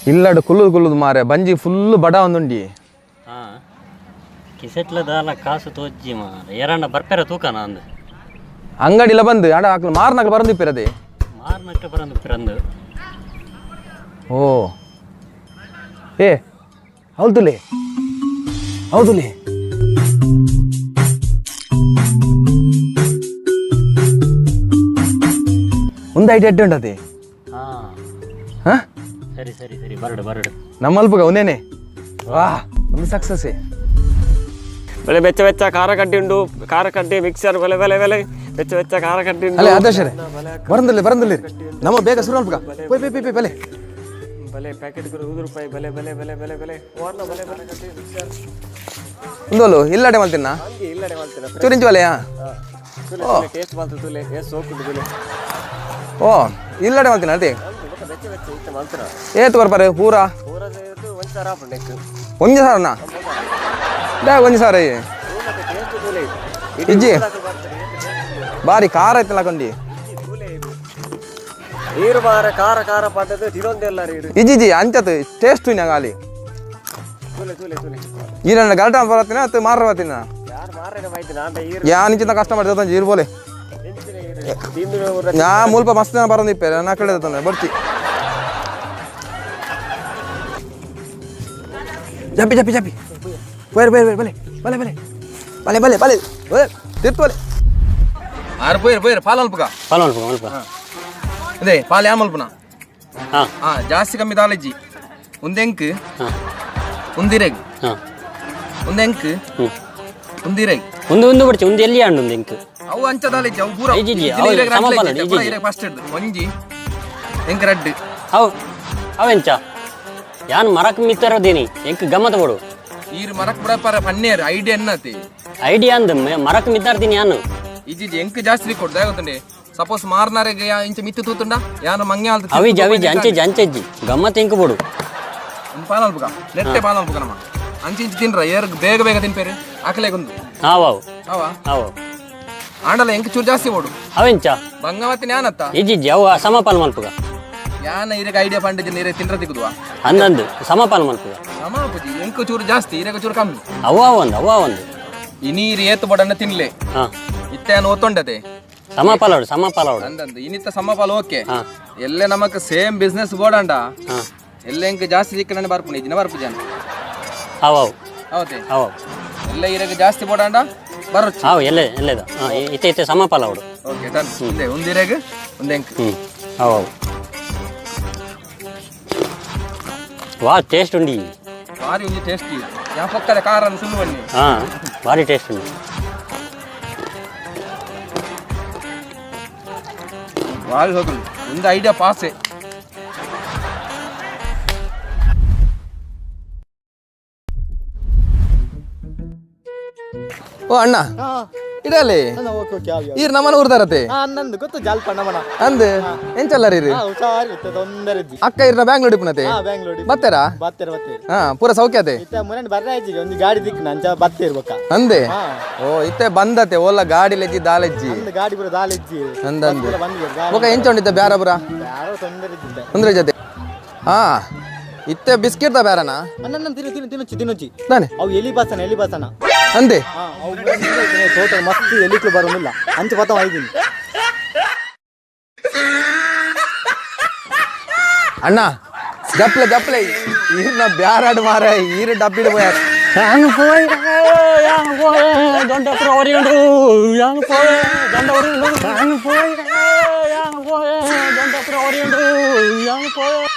ಇಲ್ಲಡು ಕುಲ್ಲುದು ಕುಲ್ಲುದು ಮಾರೆ ಬಂಜಿ ಫುಲ್ ಬಡ ಒಂದುಂಡಿ. ಹಾ ಕಿಸೆಟ್ಲ ದಾಲ ಕಾಸು ತೋಜ್ಜಿ ಮಾರೆ ಏರಂಡ ಬರ್ಪೆರ ತೂಕನ ಅಂದು ಅಂಗಡಿಲ ಬಂದು ಅಡ ಹಾಕ್ಲು ಮಾರ್ನಾಕ್ಲು ಬರಂದಿಪ್ಪಿರದೆ ಮಾರ್ನಕ್ಕೆ ಬರಂದು ಪಿರಂದು. ಓ ಏ ಹೌದುಲೆ ಹೌದುಲೆ ಒಂದು ಐಡಿ ಎಡ್ಡೆ ಉಂಟದೆ. ಹಾ ಹಾ ಸರಿ ಸರಿ ಸರಿ ಬರಡು ಬರಡು ನಮ್ಮಲ್ಪಗ ಅವನೇನೆ ವಾ ಒಂದು ಸಕ್ಸಸ್. ಬೆಲೆ ಬೆಚ್ಚ ಬೆಚ್ಚ ಖಾರ ಕಡ್ಡಿ ಉಂಡು, ಖಾರ ಕಡ್ಡಿ ಮಿಕ್ಸರ್ ಬೆಲೆ ಬೆಲೆ ಬೆಲೆ ಬೆಚ್ಚ ಬೆಚ್ಚ ಖಾರ ಕಡ್ಡಿ ಉಂಡು. ಅಲ್ಲೇ ಆದರ್ಶರೇ ಬರಂದಿಲ್ಲ ಬರಂದಿಲ್ಲ ನಮ್ಮ ಬೇಗ ಶುರು ಅಲ್ಪಗ ಪೋಯ್ ಪೋಯ್ ಪೋಯ್ ಬಲೆ ಬಲೆ ಪ್ಯಾಕೆಟ್ 20 ರೂಪಾಯಿ ಬಲೆ ಬಲೆ ಬಲೆ ಬಲೆ ಬಲೆ ಓರ್ನ ಬಲೆ ಬಲೆ ಕಡ್ಡಿ ಮಿಕ್ಸರ್. ಒಂದೋಲು ಇಲ್ಲಡೆ ಮಲ್ತಿನ್ನ ಹಂಗೆ ಇಲ್ಲಡೆ ಮಾಡ್ತೀನ ಚೂರಿಂಚು ಬಲೆಯಾ ಟೇಸ್ಟ್ ಮಾಡ್ತು ತುಲೆ ಏ ಸೋಕು ತುಲೆ. ಓ ಇಲ್ಲಡೆ ಮಲ್ತಿನ ಅದೇ ಬೆಚ್ಚ ಬೆಚ್ಚ ಇತ್ತ ಮಾಡ್ತೀರ ಏತು ಬರ್ಪಾರೆ ಪೂರಾ ಪೂರ ಒಂದು ಸಾವಿರ ಆಪುಂಡು ನೆಕ್ ಒಂಜಿ ಸಾವಿರನಾ ಡಾ ಒಂಜಿ ಸಾವಿರ ಟೇಸ್ಟ್ ತುಲೆ ಇಜ್ಜಿ ಬಾರಿ ಖಾರ ಐತಲ್ಲ ಕೊಂಡಿ ನೀರು ಮಾರ ಖಾರ ಖಾರ ಪಟ್ಟದು ತಿನ್ನೊಂದೆಲ್ಲ ನೀರು. ಇಜ್ಜಿ ಅಂಚತ್ ಟೇಸ್ಟ್ ಇನ್ನಾಗ ಅಲ್ಲಿ ತುಲೆ ತುಲೆ ತುಲೆ ಈ ನನ್ನ ಗಲ್ಟ ಬರತ್ತಿನ ಅದು ಮಾರ ಬರತ್ತಿನ ಯಾರು ಮಾರೇನ ಮಾಹಿತಿ ನಾಂಡ ಈರು ಯಾ ನಿಂಚಿನ ಕಸ್ಟಮರ್ ಜೊತೆ ಇರು ಬೋಲೆ. ಯಾ ಮುಲ್ಪ ಮಸ್ತ್ ಜನ ಬರೋದಿಪ್ಪೆ ನಾ ಕಡೆ ತಂದೆ ಬರ್ತಿ ಜಪ್ಪಿ ಜಪ್ಪಿ ಜಪ್ಪಿ ಪೋಯರ್ ಪೋಯರ್ ಬಲೆ ಬಲೆ ಬಲೆ ಬಲೆ ಬಲೆ ಬಲೆ ಬಲೆ ತಿರ್ತು ಬಲೆ ಆರು ಪೋಯರ್ ಪೋಯರ್ ಪಾಲ್ ಅಲ್ಪಗ ಪಾಲ್ ಮಲ್ಪ ಮಲ್ಪ. ಅದೇ ಪಾಲ್ ಯಾ ಮಲ್ಪನ. ಹಾ ಹಾ ಜಾಸ್ತಿ ಕಮ್ಮಿ ದಾಲಜ್ಜಿ ಒಂದೆಂಕ್ ಹಾ ಒಂದಿರೆಗ್ ಹಾ ಒಂದೆಂಕ್ ಹ್ಞೂ ಒಂದಿರೆಗ್ ಒಂದು ಒಂದು ಬಡ್ಚಿ ಒಂದು ಎಲ್ಲಿ ಆಂಡು ಒಂದು ಇಂಕ್ ಅವು ಅಂಚ ದಾಲಜ್ಜಿ ಅವು ಪೂರ ಇಜ್ಜಿ, ಇಜ್ಜಿ, ಅವು ಸಮಪಾಲ, ಇಜ್ಜಿ, ಇಜ್ಜಿ. ಫಸ್ಟ್ ಹಿಡ್ದು ಒಂಜಿ ಎಂಕ್ ರಡ್ಡು ಅವು ಅವೆಂಚ ಯಾನ್ ಮರಕ್ ಮಿತ್ತರದೇನಿ ಎಂಕ್ ಗಮ್ಮತ್ ಬೋಡು. ಈರ್ ಮರಕ್ ಬಿಡಪಾರ ಪನ್ನೇರ್ ಐಡಿಯಾ ಎನ್ನತಿ ಐಡಿಯಾ ಅಂದ್ ಮರಕ್ ಮಿತ್ತಾರ್ತೀನಿ ಯಾನು. ಇಜ್ಜಿ ಎಂಕ್ ಜಾಸ್ತಿ ಕೊಡ್ದು ಗೊತ್ತುಂಡೆ ಸಪೋಸ್ ಮಾರ್ನಾರೆಗೆ ಇಂಚ ಮಿತ್ತು ತೂತುಂಡ ಯಾನು ಮಂಗೆ ಆಲ್ತು ಅವಿಜಿ ಅವಿಜಿ ಅಂಚೆಜ್ಜಿ ಅಂಚೆಜ್ಜಿ ಗಮ್ಮತ್ ಎಂಕ್ ಬೋಡು. ಒಂದು ಪಾಲ್ ಅಲ್ಪಗ ನೆಟ್ಟೆ ಪಾಲ್ ಅಲ್ಪಗ ನಮ್ಮ ಅಂಚೆ ಇಂಚ ತಿನ್ರ ಏರ್ ಬೇಗ ಬೇಗ ತಿನ್ಪೇರು ಆಕಲೇಗೊಂದು ಹಾವು ಅವು ಅವ ಅವು ಆಂಡಲ ಎಂಕ್ ಚೂರು ಜಾಸ್ತಿ ಓಡು ಅವೆಂಚ ಬಂಗವತ್ತಿನ ಯಾನತ್ತ ಇಜ್ಜಿ ಅವು ಸಮಪಾಲ್ ಮಲ್ಪುಗ ಯಾನ ಇರಗ ಐಡಿಯಾ ಪಂಡಿಜ ನೀರೇ ತಿನ್ರ ತಿಕ್ಕುದುವ ಅಂದಂದು ಸಮಪಾಲ್ ಮಲ್ಪುಗ ಸಮಾಪುಜಿ ಎಂಕ್ ಚೂರು ಜಾಸ್ತಿ ಇರಗ ಚೂರು ಕಮ್ಮಿ. ಅವ ಒಂದು ಅವ ಒಂದು ಈ ನೀರು ಏತು ಬಡನ್ನ ತಿನ್ಲೆ ಹಾ ಇತ್ತೆ ಏನು ಓತೊಂಡತೆ ಸಮಪಾಲ ಅವಡು ಸಮಪಾಲ ಅವಡು. ಅಂದಂದು ಇನ್ನಿತ್ತ ಸಮಪಾಲ ಓಕೆ ಹಾ ಎಲ್ಲೆ ನಮಕ್ ಸೇಮ್ ಬಿಸ್ನೆಸ್ ಬೋಡಂಡ ಹಾ ಎಲ್ಲ ಎಂಕ್ ಜಾಸ್ತಿ ಸಿಕ್ಕಂಡೆ ಬರ್ಪುಣ ಇಜ್ಜಿನ ಬರ್ಪು ಜನ ಅವು ಅವು ಹೌದೇ ಅವು ಎಲ್ಲ ಇರಗ ಜಾಸ್ತಿ ಬೋಡಂಡ ಬರೋಚ್ಚು. ಅವು ಎಲ್ಲೆ ಎಲ್ಲೆದ ಹಾಂ ಇತ್ತೆ ಇತ್ತೆ ಸಮಪಾಲ ಅವಡು. ಓಕೆ ಡನ್ ಒಂದೇ ಒಂದಿರೆಗ್ ಒಂದ್ ಎಂಕ್. ಹ್ಞೂ ಅವು ಅವು ವಾ ಟೇಸ್ಟ್ ಉಂಡಿ. ಭಾರಿ ಒಂಜಿ ಟೇಸ್ಟಿ ಯಾ ಪೊಕ್ಕದ ಖಾರನ್ ಸುಳ್ಳು ಬನ್ನಿ. ಹಾಂ ಭಾರಿ ಟೇಸ್ಟ್ ಉಂಡು. ಭಾರಿ ಹೋಗುದು ಒಂದು ಐಡಿಯಾ ಪಾಸೆ. ಓ ಅಣ್ಣ ಇಡಲಿ ಓಕೆ ಓಕೆ ಯಾವ ಈರ್ ನಮ್ಮನ ಊರ್ದಾರತೆ ನಂದು ಗೊತ್ತು ಜಾಲ್ಪ ನಮನ. ಅಂದ್ ಎಂಚಲ್ಲ ರೀ ಹುಷಾರ್ ಇತ್ತು ತೊಂದರೆ ಇಜ್ಜಿ. ಅಕ್ಕ ಇರ್ನ ಬ್ಯಾಂಗ್ಳೂರ್ ಇಪ್ಪನತೆ ಹಾ ಬ್ಯಾಂಗ್ಳೂರ್ ಬತ್ತೇರಾ ಬತ್ತೇರು ಬತ್ತೇರು. ಹಾ ಪೂರ ಸೌಖ್ಯತೆ ಇತ್ತ ಮೊನ್ನೆ ಬರ್ರ ಆಯ್ತು ಒಂದು ಗಾಡಿ ದಿಕ್ ನಂಚ ಬತ್ತೇರ್ಬೇಕ. ಅಂದೆ ಹಾ ಓ ಇತ್ತೆ ಬಂದತೆ ಓಲ ಗಾಡಿ ಲೆಜ್ಜಿ ದಾಲೆಜ್ಜಿ ಒಂದು ಗಾಡಿ ಪೂರ ದಾಲೆಜ್ಜಿ ಅಂದಂದು ಪೂರ ಬಂದಿಗೆ ಬೊಕ ಎಂಚ ಉಂಡಿತ್ತ ಬ್ಯಾರ ಪೂರ ಯಾರೋ ತೊಂದರೆ ಇದ್ದಿದ್ದೆ. ತೊಂದ್ರೆ ಜೊತೆ ಹಾ ಇತ್ತೆ ಬಿಸ್ಕೆಟ್ ದ ಬ್ಯಾರನಾ ನನ್ನ ತಿನ್ನು ತಿನ್ನು ತಿನ್ನುಚ್ಚಿ ತಿನ್ನುಚ್ಚಿ ತಾನೆ ಅವು ಎಲಿ ಬಾಸನ ಎಲಿ ಬಾಸನ. ಅಂದೆ ಹಾ ಅವು ತೋಟ ಮಸ್ತ್ ಎಲಿಕ್ಲು ಬರೋದಿಲ್ಲ ಅಂಚೆ ಪತ್ತ ಐದಿನಿ. ಅಣ್ಣ ಜಪ್ಲೆ ಜಪ್ಲೆ ಈರ್ನ ಬ್ಯಾರಾಡ್ ಮಾರ ಈರು ಡಬ್ಬಿಡ್ ಪೋಯ. ಯಾನು ಪೋಯೆ ಯಾನು ಪೋಯೆ ದೊಡ್ಡ ಒರಿಯುಂಡು ಯಾನು ಪೋಯೆ ದೊಡ್ಡ ಒರಿಯುಂಡು ಯಾನು ಪೋಯೆ ಯಾನು ಪೋಯೆ ದೊಡ್ಡ ಒರಿಯುಂಡು ಯಾನು ಪೋಯೆ.